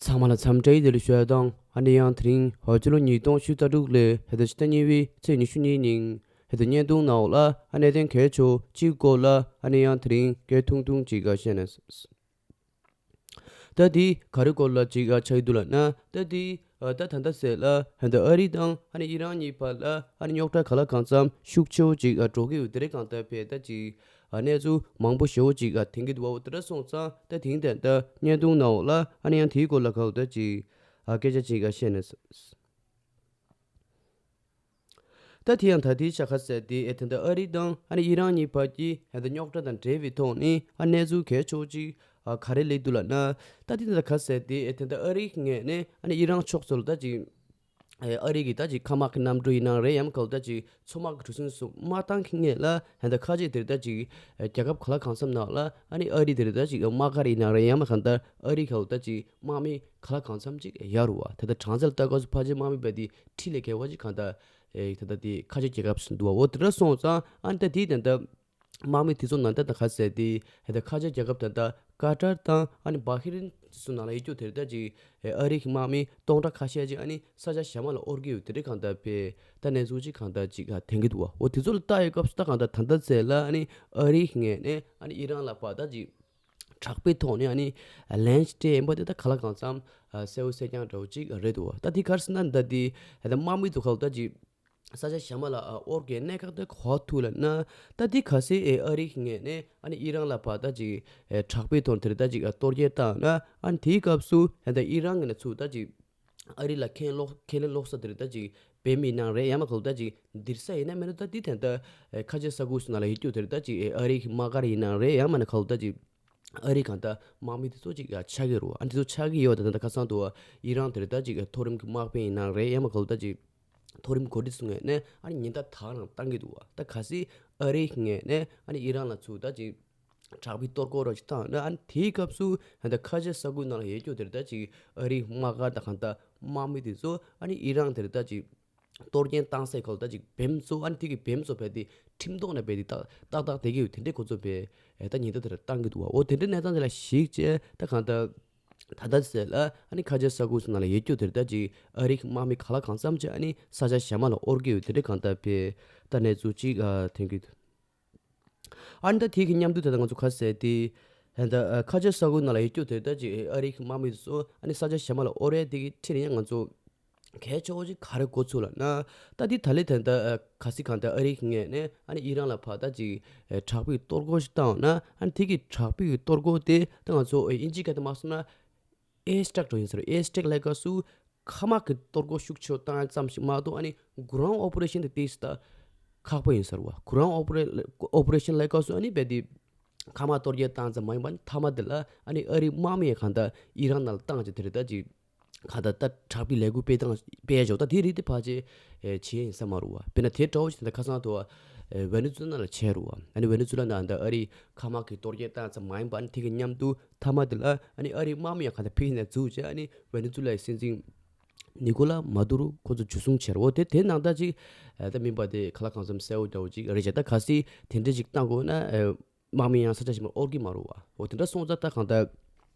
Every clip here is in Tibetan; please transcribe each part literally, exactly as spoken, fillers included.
ཚང་མ་ལ་འཚམས་འདྲི་བདེ་ལེགས་ཞུ་ཡ་དང་། ཨ་ནི་ཡང་དེ་རིང་ཧོ་ཅི་ལོ་ཉིས་སྟོང་ཉི་ཤུ་རྩ་དྲུག་ལོའི་ཕྱི་ཟླ་གཉིས་པའི་ཚེས་ཉི་ཤུ་གཉིས་ཉིན་ཧེ་ད་བརྙན་ཐུང་ནང་ལ་ཨ་ནི་གནད་དོན་གལ་ཆེ་བ་གཅིག་སྐོར་ལ་ཨ་ནི་ཡང་དེ་རིང་སྐད་ཐུང་ཐུང་ཅིག་བཤད་ན། ད་དེ་ག་རེ་སྐོར་ལ་ཅིག་ཆགས་ཀྱི་འདུག་ལབ་ན། ད་དེ་ད་ད་ལྟ་ཟེར་ལ་ཧེ་ད་ཨ་རི་དང་ཨ་ནི་ཨི་རན་གཉིས་བར་ལ་ཨ་ནི་རྙོག་དྲ་གང་ལ་གང་འཚམ་ཤུགས་ཆེ་བོ་ཅིག་འགྲོ་གི་ཡོད། དེ་རིང་གང་ལྟར་བས་ད་ཅིག་གནས་ཚུལ་མང་པོ་ཞེ་བོ་ཅིག་ཐོན་གྱི་འདུག་བ། འོ་དེ་འདྲ་སོང་ཙང་ད་དེང་དེ་ད་བརྙན་ཐུང་ནང་ལ་ཨ་ནི་ཡང་དེའི་སྐོར་ལ་ག་ལ་ད་ཅིག་སྐད་ཆ་ཅིག་བཤད་ན། ད་དེ་ཡང་ད་དེའི་ཆ་ཁ་ཟེར་དེ་ཨེ་ད་ད་ཨ་རི་དང་ཨ་ནི་ཨི་རན་གཉིས་བར་གྱི་ཧེ་ད་རྙོག་དྲ་དང་འབྲེལ་བའི་ཐོག་ནས་ཨ་གནས་ཚུལ་གལ་ཆེ་བོ་ཅིག་ག་རེ་སླེབས་འདུག་ལབ་ན། ད་དེ་ད་ད་ག་ཟེར་དེ་ཨེ་ད་ད་ཨ་རིའི་ངོས་ནས་ཨ་ནི་ཨི་རན་ཕྱོགས་ཚོ་ལ་ད་ཅིག་ཨ་རི་གི་ད་ཅིག་མཁའ་དམག་གི་གནམ་གྲུ་ཡིན་ནའང་རེད། ཡང་ག་ལ་ད་ཅིག་མཚོ་དམག་གི་གྲུ་གཟིངས་སོགས་མ་བཏང་གི་སྔོན་ལ་ཧེ་ད་ཁ་ཆེ་དེར་ད་ཅིག་རྒྱལ་ཁབ་ག་ལ་གང་འཚམ་ནང་ལ་ཨ་ནི་ཨ་རི་དེར་ད་ཅིག་དམག་སྒར་ཡིན་ནའང་རེད། ཡང་མ་གང་ལྟར་ཨ་རི་ག་ལ་ད་ཅིག་དམག་མི་ག་ལ་གང་འཚམ་ཅིག་ཡོད་རེད་བ། ད་ལྟ་གྲངས་ཚད་ལ་ལྟ་སྐབས་སུ་ཕལ་ཆེར་དམག་མི་བས་དེ་ཁྲི་ལས་བརྒལ་བ་ཅིག་གང་ལྟར་ཨེ་ད་ལྟ་དེ་ཁ་ཆེ་རྒྱལ་ཁབ་སུ་འདུག་བ། འོ་དེ་འདྲ་སོང་ཙང་ཨ་ནི་ད་དེའི་ད་ལྟ་དམག་མི་དེ་ཚོ་ནང་ད་ད་ག་ཟེར་དེ་ཧེ་ད་ཁ་ཆེ་རྒྱལ་ཁབ་ད་ལྟ་ཀ་ཏར་དང་ཨ་ནི་བྷ་ཧི་རིན་སོགས་ནང་ལ་ཡོད་རྒྱུ་དེར་ད་ཅིག་ཨེ་ཨ་རི་གི་དམག་མི་སྟོང་ཕྲག་ཁ་ཤས་ཅིག་ཨ་ནི་ས་ཆ་གཞན་མ་ལ་དབོར་གྱི་ཡོད། དེ་འདྲ་གང་ལྟར་བས་ད་གནས་ཚུལ་ཅིག་གང་ལྟར་ཅིག་ཐོན་གྱི་འདུག་བ། འོ་དེ་ཚོ་ལ་ལྟ་ཡོད་སྐབས་སུ་ད་གང་ལྟར་ད་ལྟ་ཟེར་ལ་ཨ་ནི་ཨ་རིའི་ངོས་ནས་ཨ་ནི་ཨི་རན་ལ་ཕར་ད་ཅིག་དྲག་པོའི་ཐོག་ནས་ཨ་ནི་ལན་སྤྲད་ཡིན་པ་དེ་ད་ག་ལ་གང་འཚམ་གསལ་བོ་གསལ་རྐྱང་འདྲ་བོ་ཅིག་རེད་འདུག་བ། ད་དེ་ག་རེ་ཟེར་ན་ད་དེ་ད་དམག་མི་ཚོ་ག་ལ་ད་ཅིག་ས་ཆ་གཞན་མ་ལ་དབོར་གྱི་གནད་འགག་དེ་ག་པར་ཐུག་ལབ་ན། ད་དེ་གལ་སྲིད་ཨ་རིའི་ངོས་ནས་ཨ་ནི་ཨི་རན་ལ་ཕར་ད་ཅིག་དྲག་པོའི་ཐོག་དེར་ད་ཅིག་གཏོར་སྐྱོན་བཏང་ན་ཨ་ནི་དེའི་སྐབས་སུ་ད་ཨི་རན་གྱི་ནས་ཚུར་ད་ཅིག་ཨ་རི་ལ་ཁས་ལེན་ལོག་ཁས་ལེན་ལོག་ས་དེར་ད་ཅིག་བེམ་ཡིན་ནའང་རེད། ཡང་མ་ག་ལ་ད་ཅིག་འདིར་ས་ཡིན་ན་མིན་ན་ད་དེ་ད་ལྟ་ཁ་ཆེ་ས་ཁུལ་སོགས་ནང་ལ་ཡོད་རྒྱུ་དེར་ད་ཅིག་ཨ་རི་གི་དམག་སྒར་ཡིན་ནའང་རེད། ཡང་མིན་ན་ག་ལ་ད་ཅིག་ཨ་རི་གང་ལྟར་དམག་མི་དེ་ཚོ་ཅིག་ཆགས་ཀྱི་རེད་བ། ཨ་ནི་དེ་ཚོ་ཆགས་ཀྱི་ཡོད། ད་ད་ཁ་སང་དུ་ཨི་རན་དེར་ད་ཅིག་མཐོ་རིམ་གྱི་དམག་དཔོན་ཡིན་ནའང་རེད། ཡང་མ་ག་ལ་ད་ཅིག་མཐོ་རིམ་འགོ་ཁྲིད་ཚོ་ངོས་ནས་ཨ་ནི་ཉེན་བརྡ་དག་རང་བཏང་གི་འདུག་བ། ད་གལ་སྲིད་ཨ་རིའི་ངོས་ནས་ཨ་ནི་ཨི་རན་ལ་ཚུར་ད་ཅིག་དྲག་པོའི་གཏོར་རྒོལ་རོགས་ཅིག་བཏང་ན་ཨ་ནི་དེའི་སྐབས་སུ་ད་ཁ་ཆེ་ས་ཁུལ་ནང་ལ་ཡོད་རྒྱུ་དེར་ད་ཅིག་ཨ་རིའི་དམག་སྒར་ད་གང་ལྟར་དམག་མི་དེ་ཚོ་ཨ་ནི་ཨི་རན་དེར་ད་ཅིག་གཏོར་སྐྱོན་བཏང་སའི་སྐོར་ད་ཅིག་བེམ་ཚོ་ཨ་ནི་དེ་གི་བེམ་ཚོ་བས་དེ་ཁྲིམས་ཐོག་ནས་བས་དེ་ཏག་ཏག་ཏག་བསྡད་ཀྱི་ཡོད། དེ་འདྲའི་ཁོ་ཚོ་བས་ད་ཉེན་བརྡ་དེ་འདྲ་བཏང་གི་འདུག་བ། འོ་དེ་འདྲའི་གནས་སྟངས་དེ་ལ་གཞིགས་བྱས་ད་གང་ལྟར་ད་ལྟ་ཟེར་ལ་ཨ་ནི་ཁ་ཆེ་ས་ཁུལ་སོགས་ནང་ལ་ཡོད་རྒྱུ་དེར་ད་ཅིག་ཨ་རིའི་དམག་མི་ག་ལ་གང་འཚམ་ཅིག་ཨ་ནི་ས་ཆ་གཞན་མ་ལ་དབོར་གྱི་ཡོད། དེ་འདྲའི་གང་ལྟར་བས་ད་གནས་ཚུལ་ཅིག་ཐོན་གྱི་འདུག་ཨ་ནི་ད་དེ་གི་མཉམ་དུ་ད་ལྟ་ང་ཚོ་ག་ཟེར་དེ་ད་ལྟ་ཁ་ཆེ་ས་ཁུལ་ནང་ལ་ཡོད་རྒྱུ་དེར་ད་ཅིག་ཨ་རིའི་དམག་མི་ཚོ་ཨ་ནི་ས་ཆ་གཞན་མ་ལ་དབོར་ཡས་དེ་གི་ཁྲིད་ནས་ཡང་ང་ཚོ་གལ་ཆེ་བོ་ཅིག་ག་རེ་གོ་ཚུལ་ལབ་ན། ད་འདི་ད་ལེ་ད་ད་ག་སི་གང་ད་ཨ་རིའི་ངོས་ནས་ཨ་ནི་ཨི་རན་ལ་ཕར་ད་ཅིག་དྲག་པོའི་གཏོར་རྒོལ་ཞིག་བཏང་ན་ཨ་ནི་དེ་གི་དྲག་པོའི་གཏོར་རྒོལ་དེ་ད་ང་ཚོ་ཨིན་ཇི་སྐད་དུ་མ་སོང་ན་ཨེར་སི་ཊེག་འགྲོ་ཡིན་ཟེར་བ། ཨེར་སི་ཊེག་ལབ་སྐབས་སུ་མཁའ་དམག་གི་གཏོར་རྒོལ་ཤུགས་ཆེ་བཏང་ཡ་ཙམ་ཞིག་མ་གཏོགས་ཨ་ནི་གུ་རའུན་ཌི་ཨོ་པ་རེ་ཤན་དེ་ཏིས་ད་ཁག་པོ་ཡིན་ཟེར་བ། གུ་རའུན་ཌི་ཨོ་པ་རེ་ཨོ་པ་རེ་ཤན་ལབ་སྐབས་སུ་ཨ་ནི་རྦད་དེ་མཁའ་དམག་གཏོར་རྒོལ་བཏང་ཙམ་མ་ཡིན་པ་ཨ་ནི་མཐའ་མ་དེ་ལ་ཨ་ནི་ཨ་རིའི་དམག་མི་ཡང་གང་ལྟར་ཨི་རན་ནང་ལ་བཏང་བྱས་དེ་རེད་ད་ཅིག་ག་ད་ལྟ་དྲག་པོའི་ལས་འགུལ་སྤེལ་སྟངས་སྤེལ་ཡ་ཅིག་ད་དེ་རིགས་དེ་ཕལ་ཆེར་ཨེ་བྱེད་ཡིན་ས་མ་རུང་བ། དཔེར་ན་དེ་འདྲ་བོ་ཞིག་ད་ལྟ་ཁ་སང་དུ་ཨེ་ཝེ་ནེ་ཛུ་ལ་ནང་ལ་བྱས་རུང་བ། ཨ་ནི་ཝེ་ནེ་ཛུ་ལ་ནང་ད་ཨ་རིའི་མཁའ་དམག་གི་གཏོར་སྐྱོན་བཏང་ཙམ་མ་ཡིན་པ་ཨ་ནི་དེ་གི་མཉམ་དུ་མཐའ་མ་དེ་ལ་ཨ་ནི་ཨ་རིའི་དམག་མི་ཡང་ག་ད་ཕི་ནས་འཛུལ་བྱས་ཨ་ནི་ཝེ་ནེ་ཛུ་ལའི་སྲིད་འཛིན་ནི་ཀོ་ལ་མ་དུ་རུ་ཁོ་ཚོ་འཇུ་བཟུང་བྱས་རུང་བ། དེ་དེ་ནང་ད་ཅིག་ཨེ་ད་མིན་པ་དེ་ག་ལ་གང་འཚམ་གསལ་བོ་འདྲ་བོ་ཅིག་རེད་བྱས། ད་གལ་སྲིད་དེ་འདྲ་ཅིག་བཏང་དགོས་ན་ཨེ། དམག་མི་ཡང་ས་ཆ་གཞན་པར་དབོར་གྱི་མ་རེད་བ། འོ་དེ་འདྲ་སོང་ཙང་ད་གང་ལྟར་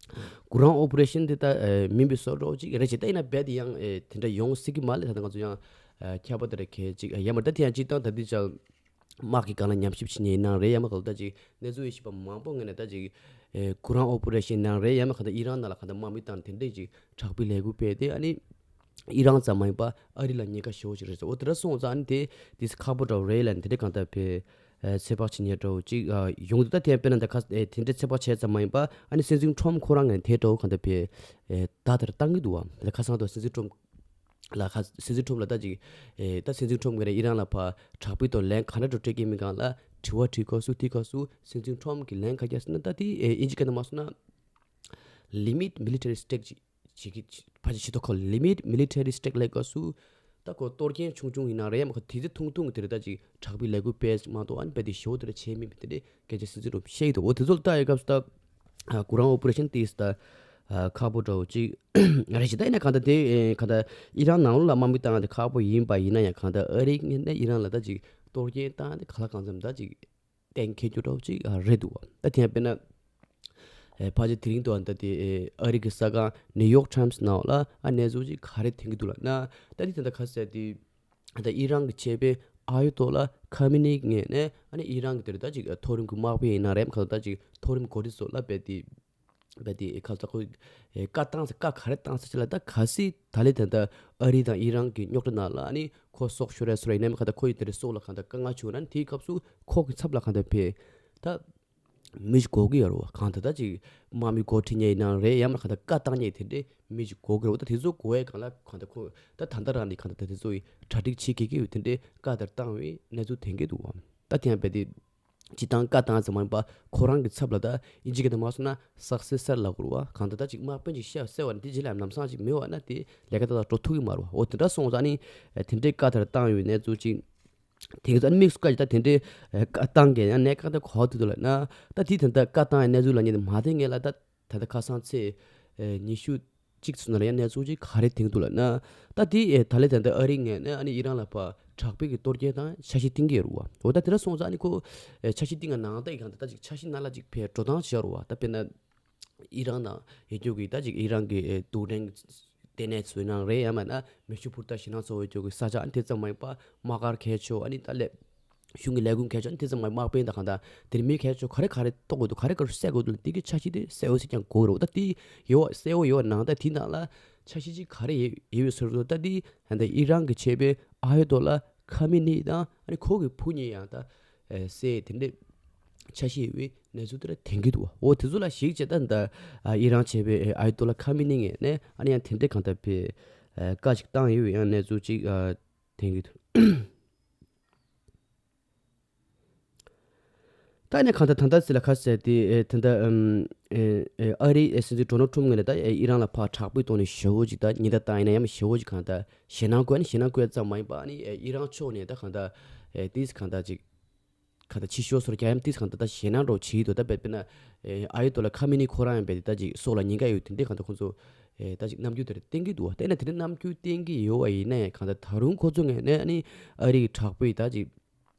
གུ་རའུན་ཌི་ཨོ་པ་རེ་ཤན་དེ་ད་ཨེ་མིན་པའི་བཟོ་འདྲ་བོ་ཅིག་རེད་བྱས། ད་ཡིན་ན་རྦད་དེ་ཡང་ཨེ་དེ་འདྲ་ཡོང་སྲིད་ཀྱི་མ་རེད། ད་ལྟ་ང་ཚོ་ཡང་ཨེ་ཁྱད་པར་དེ་འདྲ་གལ་ཅིག་ཡོད་མ་རེད། ད་དེ་ཡང་སྤྱིར་བཏང་ད་ལྟའི་ཆར་དམག་གི་སྒང་ལ་ཉམས་ཞིབ་བྱེད་མཁན་ཡིན་ནའང་རེད། ཡང་མིན་ག་ལ་ད་ཅིག་གནས་ཚུལ་ཡོད་ཤེས་པ་མང་པོ་ངོས་ནས་ད་ཅིག་ཨེ་གུ་རའུན་ཌི་ཨོ་པ་རེ་ཤན་ནའང་རེད། ཡང་མིན་ག་ད་ཨི་རན་ནང་ལ་ག་ད་དམག་མི་བཏང་དེ་འདྲ་ཅིག་དྲག་པོའི་ལས་འགུལ་སྤེལ་ཏེ་ཨ་ནི། ཨི་རན་ཙམ་མ་ཡིན་པ་ཨ་རི་ལ་ཉེན་ཁ་ཞེ་པོ་ཅིག་རེད་ཟེར། འོ་དེ་འདྲ་སོང་ཙང་ཨ་ནི་དེ་དེ་ཁག་པོ་འདྲ་བོ་རེད་ལབ་ནས་དེ་འདྲ་གང་ལྟར་བས་ཚོད་དཔག་བྱེད་མཁན་འདྲ་བོ་ཅིག་ཡོང་གི་འདུག་ད་དེ་ཡང་དཔེར་ན་ད་ཁ་དེ་འདྲ་ཚོད་དཔག་བྱས་ཙམ་མ་ཡིན་པ་ཨ་ནི་སྲིད་འཛིན་ཁྲོམ་ཁོ་རང་ངས་དེ་འདྲ་བོ་གང་ལྟར་བས་བརྡ་དེ་འདྲ་བཏང་གི་འདུག་བ། ད་ཁ་སང་དུ་སྲིད་འཛིན་ཁྲོམ་ལ་ཁ་སྲིད་འཛིན་ཁྲོམ་ལ་ད་ཅིག་ད་སྲིད་འཛིན་ཁྲོམ་ངས་ཨི་རན་ལ་ཕར་དྲག་པོའི་ཐོག་ལན་ག་འདྲ་འདྲ་སྤྲད་ཀྱི་མིན་སྒང་ལ་དྲི་བ་དྲིས་སྐབས་སུ་དེའི་སྐབས་སུ་སྲིད་འཛིན་ཁྲོམ་གྱིས་ལན་ག་རེ་བརྒྱབ་ཟེར་ན། ད་དེ་ཨིན་ཇི་སྐད་ནང་མ་སོང་ན། Limit military strike བྱེད་ཀྱི་ཕལ་ཆེར་ཇི་ལྟར་ཁོ་ལི་མིཊ་མི་ལི་ཊེ་རི་སི་ཊེག་ལབ་སྐབས་སུ་ད་ཁོ་གཏོར་སྐྱོན་ཆུང་ཆུང་ཡིན་ན་རེད། ཡང་མིན་ཁོ་དེ་ཚོ་ཐུང་ཐུང་དེ་རེད། ད་ཅིག་དྲག་པོའི་ལས་འགུལ་སྤེལ་མ་གཏོགས་ཨ་ནི་རྦད་དེ་ཞེ་པོ་དེ་འདྲ་བྱས་མེད་པ་དེ་འདྲའི་སྐད་ཆ་སྲིད་འཛིན་ཁྲོམ་བཤད་ཀྱི་འདུག་འོ་དེ་ཚོ་ལ་ལྟ་ཡོད་སྐབས་སུ་ད་གུ་རའུན་ཌི་ཨོ་པ་རེ་ཤན་དེ་ད་ཁག་པོ་འདྲ་བོ་ཅིག་རེད་ཅེས། ད་ཡིན་ན་གང་ལྟར་དེ་གང་ལྟར་ཨི་རན་ནང་ལོགས་ལ་དམག་མི་བཏང་ཡ་དེ་ཁག་པོ་ཡིན་པ་ཡིན་ན་ཡང་གང་ལྟར་ཨ་རིའི་ངོས་ནས་ཨི་རན་ལ་ད་ཅིག་གཏོར་སྐྱོན་བཏང་ཡ་དེ་གང་ལ་གང་འཚམ་ད་ཅིག་གཏན་འཁེལ་རྒྱུ་འདྲ་བོ་ཅིག་རེད་འདུག་ད་དེ་ཡང་དཔེར་ན་ ཨེ་ཕལ་ཆེར་དེ་རིང་དུའང་ད་དེ་ཨེ་ཨ་རི་གི་གསར་ཁང་ནིའུ་ཡོག་ཊའིམ་སི་ནང་ལ་ཨ་གནས་ཚུལ་ཅིག་ག་རེ་ཐོན་གྱི་འདུག་ལབ་ན། ད་དེ་ད་ལྟ་ག་ཟེར་དེ་ད་ཨི་རན་གྱི་ཆེད་དཔོན་ཨ་ཡོ་ཏོ་ལ་ཁ་མི་ནི་ངོས་ནས་ཨ་ནི་ཨི་རན་གྱི་དེ་རེད་ད་ཅིག་མཐོ་རིམ་གྱི་དམག་དཔོན་ཡིན་ན་རེད་མ་ག་ད་ཅིག་མཐོ་རིམ་འགོ་ཁྲིད་ཚོ་ལ་རྦད་དེ་རྦད་དེ་ཁ་ས་ཁོ་ཨེ་བཀའ་བཏང་ས་བཀའ་ག་རེ་བཏང་ས་ཅི་ལ་ད་གལ་སྲིད་ད་ལན་ད་ལྟ་ཨ་རི་དང་ཨི་རན་གྱི་རྙོག་དྲ་ནང་ལ་ཨ་ནི་ཁོ་སྲོག་ཤོར་ཡ་སོ་ར་ཡིན་ན་མ་ག་ད་ཁོ་ཡི་དེ་རེད་སྲོག་ལ་གང་ད་དཀའ་ངལ་བྱུང་ན་ནི་དེའི་སྐབས་སུ་ཁོ་གི་ཚབ་ལ་གང་ད་ཕེ་ད། མི་ཞིག་དགོས་ཀྱི་ཡོད་རེད་བ། གང་ལྟར་ད་ཅིག་དམག་མི་འགོ་ཁྲིད་མཁན་ཡིན་ནའང་རེད། ཡང་མིན་གང་ལྟར་བཀའ་བཏང་མཁན་དེ་འདྲའི་མི་ཞིག་དགོས་ཀྱི་རེད་བ། ད་དེ་ཚོ་དགོས་ཡས་སྒང་ལ་གང་ལྟར་ཁོ་ད་ད་ལྟ་རང་ནས་གང་ལྟར་ད་དེ་ཚོ་ཡི་གྲ་སྒྲིག་བྱེད་དགོས་ཀྱི་ཡོད། དེ་འདྲའི་བཀའ་ལྟར་བཏང་བའི་གནས་ཚུལ་ཐོན་གྱི་འདུག་བ། ད་དེ་ཡང་རྦད་དེ་སྤྱིར་བཏང་བཀའ་བཏང་ཙམ་མ་ཡིན་པ་ཁོ་རང་གི་ཚབ་ལ་ད་ཨིན་ཇི་སྐད་དུ་མ་སོང་ན་སག་སེ་སར་ལབ་དགོས་རེད་བ། གང་ལྟར་ད་ཅིག་དམག་དཔོན་ཅིག་བཤད་གསལ་བ་ནི་དེ་རྗེས་ལ་ལམ་སང་ཅིག་མི་བ་ན་དེ་ལས་ཀ་ད་ད་འགྲོ་ཐུབ་ཀྱི་མ་རེད་བ། འོ་དེ་འདྲ་སོང་ཙང་ནི་དེ་འདྲའི་བཀའ་ལྟར་བཏང་ཡོད་གནས་ཚུལ་ཅིག་དེང་སང་དམིགས་སུ་བཀར་ཅིག་ད་དེ་འདྲའི་ཨེ་བཀའ་བཏང་མཁན་ཡང་གནད་འགག་ད་ག་པར་ཐུག་འདུག་ལབ་ན། ད་དེ་ད་ལྟ་བཀའ་བཏང་ཡའི་གནས་ཚུལ་ལ་ཉན་ཏེ་མ་བསྡད་མཁན་ལ་ད་ད་ལྟ་ཁ་སང་ཚེས་ཨེ་ཉི་ཤུ་གཅིག་ཚུན་ལ་ཡང་གནས་ཚུལ་ཅིག་ག་རེ་ཐོན་འདུག་ལབ་ན། ད་དེ་ཨེ་ད་ལན་ད་ལྟ་ཨ་རི་ངོས་ནས་ཨ་ནི་ཨི་རན་ལ་ཕར་དྲག་པོའི་གི་གཏོར་སྐྱོན་དང་འཆར་གཞི་བཏིང་གི་ཡོད་རེད་བ། འོ་ད་དེ་འདྲ་སོང་ཙང་ཨ་ནི་ཁོ་ཨེ་འཆར་གཞི་བཏིང་ག་ནང་ལྟ་ཡི་གང་ད་ད་ཅིག་འཆར་གཞི་ནང་ལ་ཅིག་ཕར་འགྲོ་སྟངས་བྱས་རེད་བ། ད་དཔེར་ན། ཨི་རན་དང་ཡོད་རྒྱུ་གི་ད་ཅིག་ཨི་རན་གྱི་ཨེ་རྡུལ་ཕྲན་གྱི་ལྟེ་གནས་ཚོའི་ནང་རེད། ཡང་མིན་ན་མེ་ཆུ་འབུར་ཐག་ཞེད་སྣང་ཚོར་བའི་རྒྱུ་གི་ས་ཆ་ཨ་ནི་དེ་ཙམ་མ་ཡིན་པ་དམག་སྒར་གལ་ཆེ་བ་ཨ་ནི་ད་ལས་གཞུང་གི་ལས་ཁུངས་གལ་ཆེ་བ་ཨ་ནི་དེ་ཙམ་མ་ཡིན་དམག་དཔོན་དང་གང་ལྟར་དེར་མི་གལ་ཆེ་བ་ག་རེ་ག་རེ་གཏོགས་དགོས་འདུག་ག་རེ་ག་རེ་བསད་དགོས་འདུག་དེ་གི་འཆར་གཞི་དེ་གསལ་བོ་ཞིག་ཀྱང་དགོས་རེད། ད་དེ་ཡོད་བ་གསལ་བོ་ཡོད་བ་ནང་ད་དེ་ནང་ལ་འཆར་གཞི་ཅིག་ག་རེ་ཡོད་ཡོད་པའི་ཟུར་དུ་ད་དེ་ད་ཨི་རན་གྱི་ཆེད་དཔོན་ཨ་ཡོ་ཏོ་ལ་ཁ་མི་ནི་དང་ཨ་ནི་ཁོ་གི་བུ་གཉིས་ཡང་ད་ཨེ་བསད་དེ་འདྲས། འཆར་གཞི་ཡོད་པའི་གནས་ཚུལ་དེ་འདྲ་ཐོན་གྱི་འདུག་བ། འོ་དེ་ཚོ་ལ་གཞིགས་བྱས་ད་ད་ཨ་ཨི་རན་ཆེད་དཔོན་ཨ་ཡོ་ཏོ་ལ་ཁ་མི་ནི་ངོས་ནས་ཨ་ནི་ཡང་དེ་འདྲའི་གང་ལྟར་བའི་ཨ་བཀའ་ཞིག་བཏང་ཡོད་པའི་ཡང་གནས་ཚུལ་ཅིག་ཨ་ཐོན་གྱི་འདུག་ད་ནས་གང་ལྟར་ད་ལྟ་ཟེར་ལ་ཁ་གསལ་ཏེ་ཨེ་ད་ལྟ་ཨམ་ཨེ་ཨེ་ཨ་རིའི་ཨེ་སྲིད་འཛིན་ཌོ་ནལ་ཊམ་ངོས་ནས་ད་ཨེ་ཨི་རན་ལ་ཕར་དྲག་པོའི་ཐོག་ནས་ཞེ་པོ་ཅིག་ད་ཉེན་བརྡ་བཏང་ཡིན་ན་ཡང་ཞེ་པོ་ཅིག་གང་ལྟར་ཞེད་སྣང་སྐུལ་ནས་ཞེད་སྣང་སྐུལ་ཙམ་མ་ཡིན་པ་ཨ་ནི་ཨེ་ཨི་རན་ཕྱོགས་ནས་ད་གང་ལྟར་ཨེ་ཏིས་གང་ལྟར་ཅིག་གང་ལྟར་ཕྱི་ཤོག་སོར་རྒྱག་ཡམ་ཏིས་གང་ལྟར་ད་ཞེད་སྣང་འདྲ་བོ་བྱེད་ཀྱི་འདུག་ད་དཔེར་དཔེར་ན་ཨེ་ཨ་ཡོ་ཏོ་ལ་ཁ་མི་ནི་ཁོ་རང་ཡང་རྦད་དེ་ད་ཅིག་སྲོག་ལ་ཉེན་ཁ་ཡོད་དེ་འདྲའི་གང་ལྟར་ཁོང་ཚོ་ཨེ་ད་ཅིག་རྣམ་འགྱུར་དེ་འདྲ་བསྟན་གྱི་འདུག་བ། དེ་ནས་དེ་འདྲའི་རྣམ་འགྱུར་བསྟན་གྱི་ཡོད་བ་ཡིན་ན་ཡང་གང་ལྟར་ད་རུང་ཁོ་ཚོ་ངོས་ནས་ཨ་ནི་ཨ་རི་གི་དྲག་པོའི་ད་ཅིག་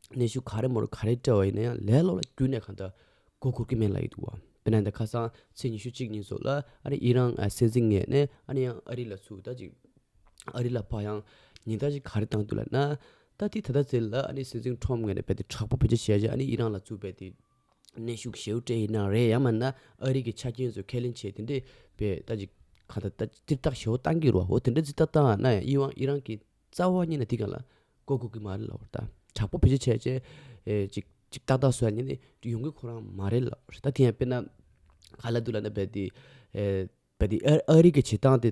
གནོན་ཤུགས་ག་རེ་མོ་རེ་ག་རེ་སྤྲད་པ་ཡིན་ན་ཡང་ལས་སླ་པོ་ལ་བརྒྱུད་ནས་གང་ལྟར་མགོ་སྒུར་གྱི་མེད་ལབ་ཀྱི་འདུག་བ། དཔེར་ན་ད་ཁ་སང་ཚེས་ཉི་ཤུ་གཅིག་ཉིན་སོགས་ལ་ཨ་ནི་ཨི་རན་ཨ་སྲིད་འཛིན་ངོས་ནས་ཨ་ནི་ཡང་ཨ་རི་ལ་ཚུར་ད་ཅིག་ཨ་རི་ལ་ཕར་ཡང་ཉེན་བརྡ་ཅིག་ག་རེ་བཏང་འདུག་ལབ་ན། ད་དེ་ད་ལྟ་ཚེ་ལ་ཨ་ནི་སྲིད་འཛིན་ཊམ་ངོས་ནས་རྦད་དེ་དྲག་པོ་བེད་སྤྱོད་བྱས་རྗེས་ཨ་ནི་ཨི་རན་ལ་ཚུར་རྦད་དེ་གནོན་ཤུགས་ཞེ་པོ་སྤྲད་ཡིན་ན་རེད། ཡང་མིན་ན་ཨ་རི་གི་ཆ་རྐྱེན་ཚོ་ཁས་ལེན་བྱས་དེ་འདྲས་རྦད་ད་ཅིག་གང་ལྟར་ད་ཅིག་ཏིར་ཏག་ཞེ་པོ་བཏང་གི་རེད་བ། འོ་དེ་འདྲ་ཅིག་ད་བཏང་ན་ཡང་ཨི་ཝང་ཨི་རན་གྱི་རྩ་བ་ཉིད་ནས་དེ་ག་ལ་མགོ་སྒུར་གི་མ་རེད་ལབ་པ་རེད། ད་དྲག་པོ་བེད་སྤྱོད་བྱས་རྗེས་ཨེ་ཅིག་ཅིག་ཏག་ཏག་བཟོ་ཡ་ཉིད་ནས་ཡོང་གི་ཁོ་རང་མ་རེད་ལབ་པ་རེད། ད་དེ་ཡང་དཔེར་ན་ག་ལ་འདུག་ལབ་ན་རྦད་དེ་ཨེ་རྦད་དེ་ཨ་ཨ་རི་གི་བྱེད་སྟངས་དེ་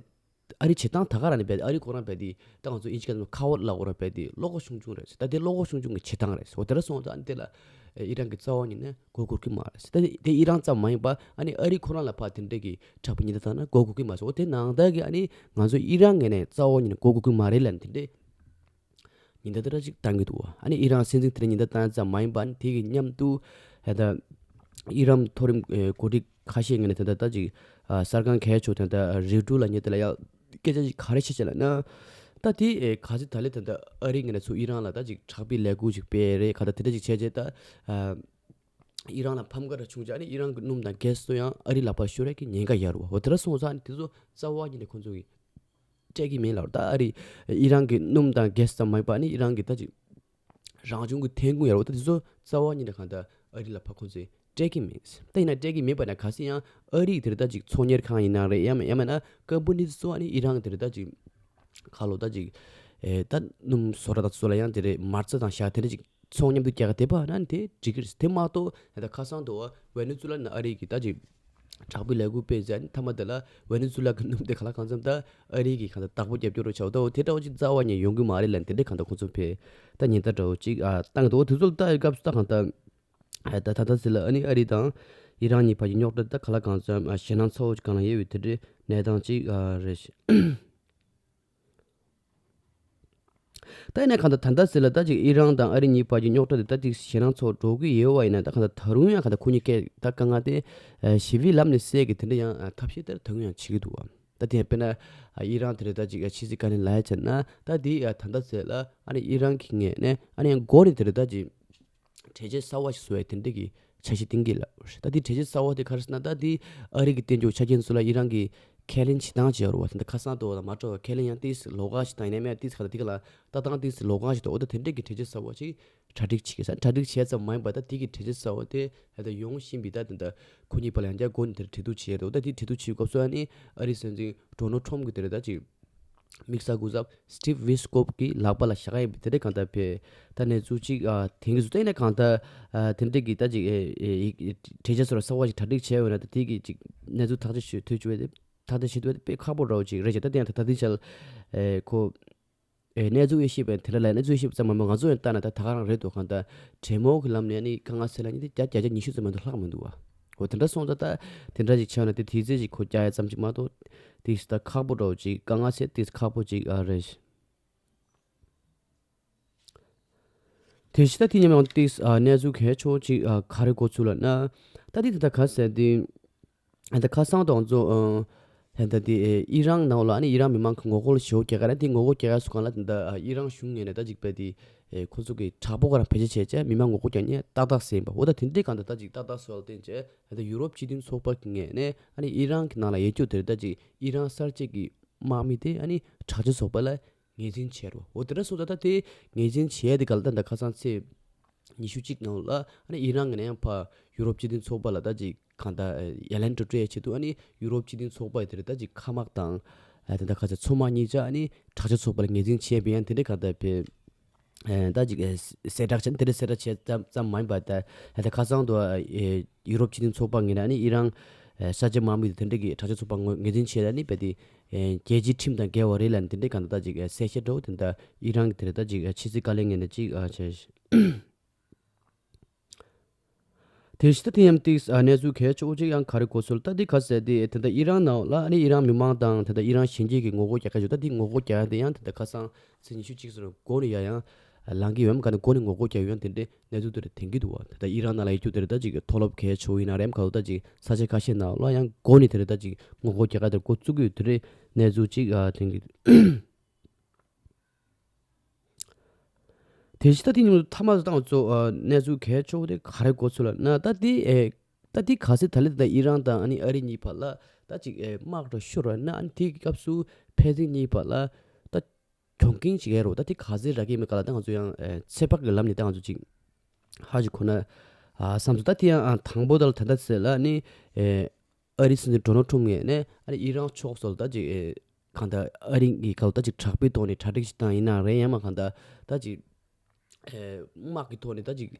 ཨ་རི་བྱེད་སྟངས་ད་ག་རང་ནས་རྦད་དེ་ཨ་རི་ཁོ་རང་རྦད་དེ་ད་ང་ཚོ་ཨིན་ཇི་སྐད་ནང་ཁ་བརྡ་ལབ་དགོས་རེད། རྦད་དེ་བློ་ཁོག་ཆུང་ཆུང་རེད། ད་དེ་བློ་ཁོག་ཆུང་ཆུང་གི་བྱེད་སྟངས་རེད། འོ་དེ་འདྲ་སོང་ཙང་ཨ་ནི་དེ་ལ་ཨེ་ཨི་རན་གྱི་རྩ་བ་ཉིད་ནས་མགོ་སྒུར་གི་མ་རེད། ད་དེ་དེ་ཨི་རན་ཙམ་མ་ཡིན་པ་ཨ་ནི་ཨ་རི་ཁོ་རང་ལ་ཕར་དེ་འདྲས་ཀྱི་དྲག་པོ་ཉེན་བརྡ་བཏང་ན་མགོ་སྒུར་གི་མ་རེད། འོ་དེ་ནང་ལྟར་གྱི་ཨ་ནི་ང་ཚོ་ཨི་རན་ངོས་ནས་རྩ་བ་ཉིད་ནས་མགོ་སྒུར་གི་མ་རེད་ལབ་ནས་དེ་འདྲས་ཉེན་བརྡ་དེ་འདྲ་ཅིག་བཏང་གི་འདུག་བ། ཨ་ནི་ཨི་རན་སྲིད་འཛིན་དེ་འདྲས་ཉེན་བརྡ་བཏང་ཙམ་མ་ཡིན་པ་ཨ་ནི་དེ་གི་མཉམ་དུ་ཨེ་ད་ཨི་རན་མཐོ་རིམ་ཨེ་འགོ་ཁྲིད་ཁ་ཤས་ངོས་ནས་དེ་འདྲ་ད་ཅིག་ཨ་གསར་ཁང་གལ་ཆེ་བ་དེ་འདྲ་རོའི་ཊར་ལབ་མཁན་དེ་ལ་ཡང་སྐད་ཆ་ཅིག་ག་རེ་བཤད་ཅེས་ལབ་ན། ད་དེ་ཨེ་ག་ཚོད་ད་ལེ་ད་ལྟ་ཨ་རི་ངོས་ནས་ཚུར་ཨི་རན་ལ་ད་ཅིག་དྲག་པོའི་ལས་འགུལ་ཅིག་སྤེལ་རེད། ག་ད་དེ་འདྲ་ཅིག་བྱས་རྗེས་ད་ཨ་ཨི་རན་ལ་ཕམ་ཁ་འདྲ་བྱུང་རྗེས་ཨ་ནི་ཨི་རན་གྱི་སྣུམ་དང་གྷེ་སི་ཚོ་ཡང་ཨ་རི་ལག་པར་ཤོར་ཡས་ཀྱི་ཉེན་ཁ་ཡོད་རེད་བ། འོ་དེ་འདྲ་སོང་ཙང་ཨ་ནི་དེ་ཚོ་རྩ་བ་ཉིད་ནས་ཁོང་ཚོ་གིས་སྤྲད་ཀྱི་མིན་ལབ་རེད། ད་ཨ་རི་ཨི་རན་གྱི་སྣུམ་དང་གྷེ་སི་ཙམ་མ་ཡིན་པ་ཨ་ནི་ཨི་རན་གྱི་ད་ཅིག་རང་བྱུང་གི་ཐོན་ཁུངས་ཡོད་རེད་བ། ད་དེ་ཚོ་རྩ་བ་ཉིད་ནས་གང་ལྟར་ཨ་རི་ལ་ཕར་ཁོང་ཚོས་སྤྲད་ཀྱི་མེད། ད་ཡིན་ན་སྤྲད་ཀྱི་མེད་པ་ན་གལ་སྲིད་ཡང་ཨ་རི་དེ་རེད་ད་ཅིག་ཚོང་གཉེར་ཁང་ཡིན་ན་རེད། ཡང་མིན་ཡང་མིན་ན་ཀམ་པ་ནི་ཚོ་ཨ་ནི་ཨི་རན་དེ་རེད་ད་ཅིག་ཁ་ལོ་ད་ཅིག་ཨེ་ད་སྣུམ་བཟོ་གྲྭ་དང་ཚོ་ལ་ཡང་དེ་རེད་མ་རྩ་དང་ཞག་དེ་འདྲ་ཅིག་ཚོང་མཉམ་དུ་རྒྱག་ག་དེ་པ་ན་དེ་འགྲིག་གི་རེད། དེ་མ་གཏོགས་ད་ཁ་སང་དུ་ཝེ་ནེ་ཛུ་ལ་ནས་ཨ་རི་གི་ད་ཅིག་དྲག་པོའི་ལས་འགུལ་སྤེལ་ཟེར་ཨ་ནི་མཐའ་མ་དེ་ལ་ཝེ་ནེ་ཛུ་ལ་གི་སྣུམ་དེ་ག་ལ་གང་འཚམ་ད་ཨ་རི་གི་གང་ལྟར་བདག་པོ་རྒྱབ་སྐྱོར་རོགས་བྱའོ། ད་འོ་དེ་འདྲ་བོ་ཅིག་རྩ་བ་ཉིད་ཡོང་གི་མ་རེད་ལབ་དེ་འདྲའི་གང་ལྟར་ཁོང་ཚོ་ཕེ་ད་ཉེན་བརྡ་འདྲ་བོ་ཅིག་ཨ་བཏང་གི་འདུག་འོ་དེ་ཚོ་ལ་ལྟ་ཡི་སྐབས་སུ་ད་གང་ལྟར་ཨ་ད་ད་ལྟ་ཟེར་ལ་ཨ་ནི་ཨ་རི་དང་ཨི་རན་གཉིས་བར་གྱི་རྙོག་དྲ་ད་ག་ལ་གང་འཚམ་ཨ་ཞེད་སྣང་ཚ་བོ་ཅིག་གང་ལ་ཡོད་པའི་དེ་འདྲའི་གནས་སྟངས་ཅིག་ཨ་རེད་ཤག་ད་ཡིན་ན་གང་ལྟར་ད་ལྟ་ཟེར་ལ་ད་ཅིག་ཨི་རན་དང་ཨ་རི་གཉིས་བར་གྱི་རྙོག་དྲ་དེ་ད་ཅིག་ཞེད་སྣང་ཚ་བོ་འགྲོ་གི་ཡོད་པ་ཡིན་ན་ད་གང་ལྟར་ད་རུང་ཡང་གང་ལྟར་ཁོ་གཉིས་ཀས་ད་དཀའ་ངལ་དེ་ཨ་ཞི་བའི་ལམ་ནས་སེལ་གི་དེ་འདྲ་ཡང་ཨ་ཐབས་ཤེས་དེ་ད་རུང་ཡང་བྱེད་ཀྱི་འདུག་བ། ད་དེ་དཔེར་ན་ཨ་ཨི་རན་དེ་རེད་ད་ཅིག་ཨ་ཕྱི་སྲིད་བཀའ་བློན་ལབ་ཡ་བྱས་ན་ད་དེ་ཨ་ད་ལྟ་ཟེར་ལ་ཨ་ནི་ཨི་རན་གྱི་ངོས་ནས་ཨ་ནི་ཡང་འགོ་ནས་དེ་རེད་ད་ཅིག་གྲོས་ཆོད་གསར་བ་ཞིག་བཟོ་ཡ་དེ་འདྲ་གི་ འཆར་གཞི་བཏིང་གི་ལ། ད་དེ་གྲོས་ཆོད་གསར་པ་དེ་ག་རེ་ཟེར་ན། ད་དེ་ཨ་རི་གི་བསྟན་བཅོས་ཆ་རྐྱེན་ཚོ་ལ་ཨི་རན་གྱི་ཁས་ལེན་བྱེད་སྟངས་བྱེད་ཡོད་རེད་བ། དེ་འདྲ་ཁ་སང་དུ་བ་ལ་མ་འགྲོ་བ། ཁས་ལེན་ཡང་ཏིས་ལོགས་ཀ་ཞིག་དང་། ཡིན་ནའི་མེད་ཏིས་ཁ་ད་དེ་ག་ལ་ལྟ་སྟངས་ཏིས་ལོགས་ཀ་ཞིག་འདུག་འོ་ད་དེ་འདྲས་ཀྱི་གྲོས་ཆོད་གསར་པ་ཅིག་གྲ་སྒྲིག་བྱེད་ཀྱི་ས། གྲ་སྒྲིག་བྱས་ཙམ་མ་ཡིན་པ། ད་དེ་གི་གྲོས་ཆོད་གསར་པ་དེ་ད་ཡོང་བཞིན་པའི། ད་དེ་འདྲ་ཁོ་གཉིས་བར་ལ་ཡང་བསྐྱར་སྒོ་ནས་དེར་གྲོས་བསྡུར་བྱས་འདུག་ད་དེ་གྲོས་བསྡུར་བྱེད་སྐབས་སུ་ཨ་ནི་ཨ་རིའི་སྲིད་འཛིན་ཌོ་ནལ་ཊམ་གྱིས་དེ་རེད། ད་ཅིག་དམིགས་བསལ་སྐུ་ཚབ་སི་ཊིབ་ཝི་སི་ཀོབ་ཀྱི་ལག་པ་ལ་བཞག་ཡིན་པའི་དེ་འདྲའི་གང་ལྟར་བྱས་ད་གནས་ཚུལ་ཅིག་ཨ་དེང་གི་བཟོ་ལྟ་ཡིན་ན། གང་ལྟར་ཨ་དེ་འདྲའི་གི་ད་ཅིག་ཨེ་ཨེ་གྲོས་ཆོད་སོགས་ལ་གསར་པ་ཞིག་གྲ་སྒྲིག་བྱས་ཡོད་ན། ད་དེ་གི་ཅིག་གནས་ཚུལ་ཐག་གཅོད་བྱེད་ཐུབ་བྱུང་བས། ཐག་གཅོད་བྱེད་ཐུབ་པ་དེ་དཔེ་ཁག་པོ་འདྲ་བོ་ཅིག་རེད་ཤག་ད་དེ་ཡང་ད་ད་ལྟའི་ཆར་ཨེ་ཁོ་ཨེ་གནས་ཚུལ་ཡེ་ཤེས་པས་དེ་འདྲ་ལ་གནས་ཚུལ་ཡེ་ཤེས་པ་ཙམ་མ་མ་ང་ཚོ་ཡང་ལྟ་ན་ད་ད་ག་རང་རེད་འདུག་གང་ལྟར་འབྲེལ་མོལ་གྱི་ལམ་ནས་ནི་དཀའ་ངལ་སེལ་ལ་ནི་དེ་བརྒྱ་བརྒྱ་ཆ་ཉི་ཤུ་ཙམ་མ་གཏོགས་ལྷག་མི་འདུག་བ། འོ་དེ་འདྲ་སོང་ཙང་ད་དེ་འདྲ་ཞིག་བྱས་ན་དེ་དུས་ཚོད་ཅིག་ཁོ་རྒྱག་ཡ་ཙམ་ཅིག་མ་གཏོགས་དེ་ད་ཁག་པོ་འདྲ་བོ་ཅིག་དཀའ་ངལ་སེལ་དེ་ཁག་པོ་ཅིག་ཨ་རེད། དེ་བཞིན་ད་དེ་མཉམ་ཡང་ཏིས་ཨ་གནས་ཚུལ་གལ་ཆེ་བོ་ཅིག་ཨ་ག་རེ་གོ་ཚུལ་ལབ་ན། ད་དེ་དེ་ད་ག་ཟེར་དེ་ད་ཁ་སང་དང་ཚོ་ཨ་ད་དེ་ཨི་རན་ནང་ལ་ཨ་ནི་ཨི་རན་མི་མང་གི་ངོ་རྒོལ་ཞེ་པོ་རྒྱག་ག་ར། དེ་ངོ་རྒོལ་རྒྱག་ཡ་སུ་གང་ལ་དེ་ད་ཨི་རན་གཞུང་ངོས་ནས་ད་ཅིག་དཔེ་དེ་ཁོ་ཚོ་གི་དྲག་པོ་ག་ར་བེད་སྤྱོད་བྱས་བྱས་མི་མང་ངོ་རྒོལ་རྒྱག་མཁན་ཏག་ཏག་ཟེར་ཡིན་པ། འོ་ད་དེ་འདྲའི་གང་ད་ད་ཅིག་ཏག་ཏག་སོ་ལ་བརྟེན་བྱས་ད་ཡུ་རོབ་སྤྱི་མཐུན་ཚོགས་པ་གི་ངོས་ནས་ཨ་ནི་ཨི་རན་གི་ནང་ལ་ཡོད་རྒྱུ་དེ་ད་ཅིག་ཨི་རན་གསར་བརྗེ་གི་དམག་མི་དེ་ཨ་ནི་དྲག་སྤྱོད་ཚོགས་པ་ལ་ངོས་འཛིན་བྱས་རོ། འོ་དེ་འདྲ་སོང་ཙང་ད་དེ་ངོས་འཛིན་བྱས་དེ་ག་ལ་ད་ད་ཁ་སང་ཚེས་ཉི་ཤུ་གཅིག་ནང་ལ་ཨ་ནི་ཨི་རན་གི་ནས་ཡང་ཕར་ཡུ་རོབ་སྤྱི་མཐུན་ཚོགས་པ་ལ་ད་ཅིག་གང་ལྟར་ཡ་ལན་འགྲོ་སྤྲོད་ཆེད་དུ་ཨ་ནི་ཡུ་རོབ་སྤྱི་མཐུན་ཚོགས་པ་དེར་ད་ཅིག་མཁའ་དམག་དང་ཨ་དེ་འདྲ་ཁ་ཚ་མཚོ་དམག་གཉིས་ཆ་ཨ་ནི་དྲག་ཆ་ཚོགས་པ་ལ་ངོས་འཛིན་བྱས་པའི་ཡང་དེ་འདྲ་གང་ལྟར་བས་ཨ་ད་ཅིག་ཨ་གསལ་བསྒྲགས་བྱས་དེ་འདྲ་གསལ་བསྒྲགས་བྱས་ཙམ་ཙམ་མ་ཡིན་པ། ད་ཨ་ད་ཁ་སང་དུ་ཨ་ཡུ་རོབ་སྤྱི་མཐུན་ཚོགས་པ་ངོས་ནས་ཨ་ནི་ཨི་རན་ཨ་གསར་བརྗེ་དམག་མི་དེ་འདྲ་གི་དྲག་ཆ་ཚོགས་པ་ངོས་ངོས་འཛིན་བྱས་ཨ་ནི་བས་དེ། ཨེ་རྒྱལ་སྤྱིའི་ཁྲིམས་དང་འགལ་བ་རེད་ལབ་ནས་དེ་འདྲའི་གང་ལྟར་ད་ཅིག་ཨེ་གསལ་བཤད་འདྲ་བོ་དེ་འདྲ་ཨི་རན་གྱི་དེ་འདྲ་ད་ཅིག་ཨེ་ཕྱི་སྲིད་བཀའ་བློན་ངོས་ནས་ཅིག་ཨ་བྱས། དེ་བཞིན་ད་དེ་མཉམ་ཏིག་ཨ་གནས་ཚུལ་གལ་ཆེ་བོ་ཅིག་ཡང་ག་རེ་གོ་སོང་ལབ་ད་དེ་ག་ཟེར་དེ་དེ་འདྲ་ཨི་རན་ནང་ལ་ཨ་ནི་ཨི་རན་མི་མང་དང་དེ་འདྲ་ཨི་རན་གཞོན་སྐྱེས་ཀྱི་ངོ་རྒོལ་རྒྱག་ག་ཞུ། ད་དེ་ངོ་རྒོལ་རྒྱག་ཡ་དེ་ཡང་དེ་འདྲ་ཁ་སང་ཚེས་ཉི་ཤུ་གཅིག་ཚོར་འགོ་ནས་ཡ་ཡང་ལངས་ཀྱི་ཡོད་མ་ག་ནས་འགོ་ནས་ངོ་རྒོལ་རྒྱག་ཡོད་ཡང་དེ་འདྲའི་གནས་ཚུལ་དེ་འདྲ་ཐོན་གྱི་འདུག་བ། ད་ལྟ་ཨི་རན་ནང་ལ་ཡོད་རྒྱུ་དེ་འདྲ་ད་ཅིག་མཐོ་སློབ་གལ་ཆེ་བོ་ཡིན་ན་རེད་མ་ག་ལོ་ད་ཅིག་ས་ཆ་ཁ་ཤས་ནང་ལ་ཡང་འགོ་ནས་དེ་འདྲ་ད་ཅིག་ངོ་རྒོལ་རྒྱག་ག་དེར་འགོ་བཙུགས་ཀྱི་ཡོད་དེ་འདྲའི་གནས་ཚུལ་ཅིག་ཨ་ཐོན་གྱི་འདུག་དེ་བཞིན་ད་དེ་ཉིན་མཐའ་མ་ཚོ་ཏང་ཚོ་ཨ་གནས་ཚུལ་གལ་ཆེ་བོ་དེ་ག་རེ་གོ་ཚུལ་ལབ་ན། ད་དེ་ཨེ་ད་དེ་ག་ཚོད་ད་ལེ་ད་ཨི་རན་དང་ཨ་ནི་ཨ་རི་གཉིས་བར་ལ་ད་ཅིག་ཨེ་དམག་འགྲོ་ཤོར་བ་ན། ཨ་ནི་དེའི་སྐབས་སུ་ཕན་ཚུན་གཉིས་བར་ལ་ད་གྱོང་གུན་ཅིག་ཡོད་རེད་བ། ད་དེ་ག་ཚོད་རག་གི་མེད་ག་ལ་ད་ང་ཚོ་ཡང་ཨེ་ཚོད་དཔག་གི་ལམ་ནས་ད་ང་ཚོ་ཅིག་ཧ་ཅིག་གོ་ན་ཨ་བསམ་ཚུལ། ད་དེ་ཡང་ཨ་དང་པོ་ད་ལ་ད་ལྟ་ཚེ་ལ་ཨ་ནི་ཨེ་ཨ་རིའི་སྲིད་འཛིན་ཌོ་ནལ་ཊམ་ངོས་ནས་ཨ་ནི་ཨི་རན་ཕྱོགས་སུ་ད་ཅིག་ཨེ་གང་ལྟར་ཨ་རི་གི་ཁ་ལ་ད་ཅིག་དྲག་པོའི་ཐོག་ནས་གྲ་སྒྲིག་ཅིག་བཏང་ཡིན་ན་རེད། ཡང་མ་གང་ལྟར་ད་ཅིག་ཨེ་དམག་གི་ཐོག་ནས་ད་ཅིག་